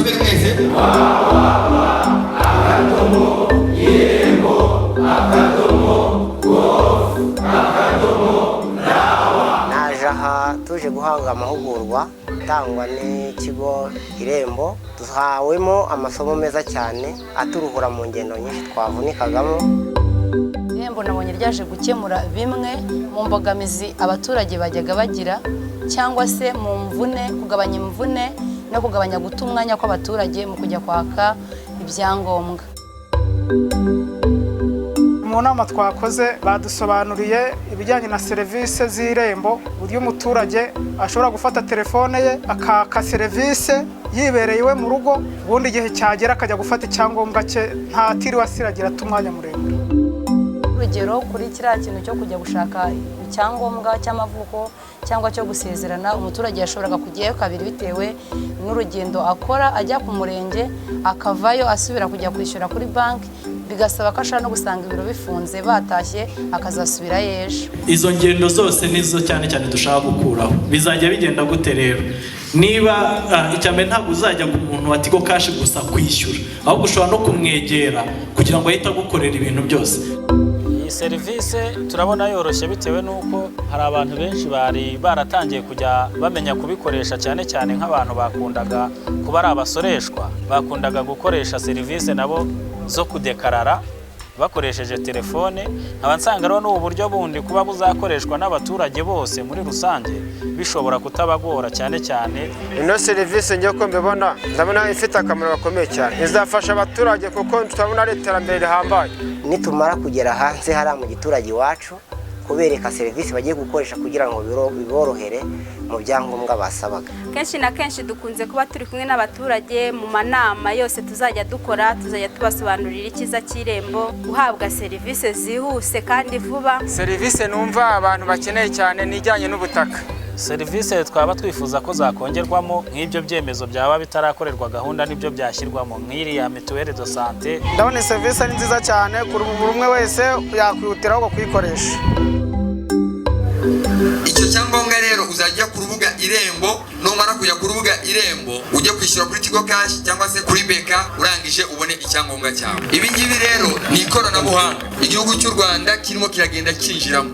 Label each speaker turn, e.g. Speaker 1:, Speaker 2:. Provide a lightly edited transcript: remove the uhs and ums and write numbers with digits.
Speaker 1: Musomere mwese.
Speaker 2: Naje aha tuje guhabwa amahugurwa atangwa n'ikigo Irembo. Duhawemo amasomo meza cyane aturuhura mu ngendo nyinshi twavunikagamo.
Speaker 3: Irembo nabonye ryaje gukemura bimwe mu mbogamizi abaturage bajyaga bagira, cyangwa se mu mvune, kugabanya imvune no kugabanya guta umwanya kw'abaturage mu kujya kwaka ibyangombwa.
Speaker 4: Mu nama twakoze badusobanuriye ibijyanye na serivisi z'Irembo, uburyo umuturage ashobora gufata telefone ye akaka serivisi yibereye iwe mu rugo, ubundi igihe cyagera akajya gufata icyangombwa cye, ntatiriwe asiragira ata umwanya muremure.
Speaker 3: Urugero, kuri kiriya kintu cyo kujya gushaka icyangombwa cy'amavuko cyangwa cyo gusezerana, umuturage yashoboraga kujyayo kabiri bitewe n'urugendo akora ajya ku murenge, akavayo asubira kujya kwishyura kuri banki, bigasaba ko ashobora no gusanga ibiro bifunze, batashye, akazasubirayo ejo.
Speaker 5: Izo ngendo zose nizo cyane cyane dushaka gukuraho. Bizajya bigenda gute rero? Niba icya mbere, ntabwo uzajya ku muntu wa Tigo Cash gusa kwishyura, ahubwo ushobora no kumwegera kugira ngo ahite agukorera ibintu byose.
Speaker 6: Iyi serivisi turabona yoroshye bitewe n'uko hari abantu benshi bari baratangiye kujya bamenya kubikoresha, cyane cyane nk'abantu bakundaga kuba ari abasoreshwa, bakundaga gukoresha serivisi nabo zo kudekarara bakoresheje telefone. Nkaba nsanga rero n'ubu buryo bundi kuba buzakoreshwa n'abaturage bose muri rusange bishobora kutabagora cyane cyane.
Speaker 7: Ino serivisi ngiye ko mbibona, ndabona ifite akamaro gakomeye cyane, izafasha abaturage kuko turabona ari iterambere rihambaye.
Speaker 2: Nitumara kugera hanze hariya mu giturage iwacu, kubereka serivisi bagiye gukoresha kugira ngo biborohere mu byangombwa basabaga.
Speaker 8: Kenshi na kenshi dukunze kuba turi kumwe n'abaturage mu manama yose tuzajya dukora, tuzajya tubasobanurira icyiza cy'Irembo, guhabwa serivisi zihuse kandi vuba.
Speaker 9: Serivisi numva abantu bakeneye cyane ni ijyanye n'ubutaka.
Speaker 6: Serivisi twaba twifuza ko zakongerwamo, nk'ibyo byemezo byaba bitarakorerwa gahunda nibyo byashyirwamo, nk'iriya mutuelle de santé.
Speaker 4: Ndabona iyi serivisi ari nziza cyane, kuri buri umwe wese yakwihutiraho kuyikoresha.
Speaker 1: Icyo cyangombwa rero uzajya ku rubuga Irembo. Numara kujya ku rubuga Irembo, ujye kwishyura kuri Tigo Cash cyangwa se kuri BK, urangije ubone icyangombwa cyawe. Ibi ngibi rero ni ikoranabuhanga igihugu cy'u Rwanda kirimo kiragenda cyinjiramo.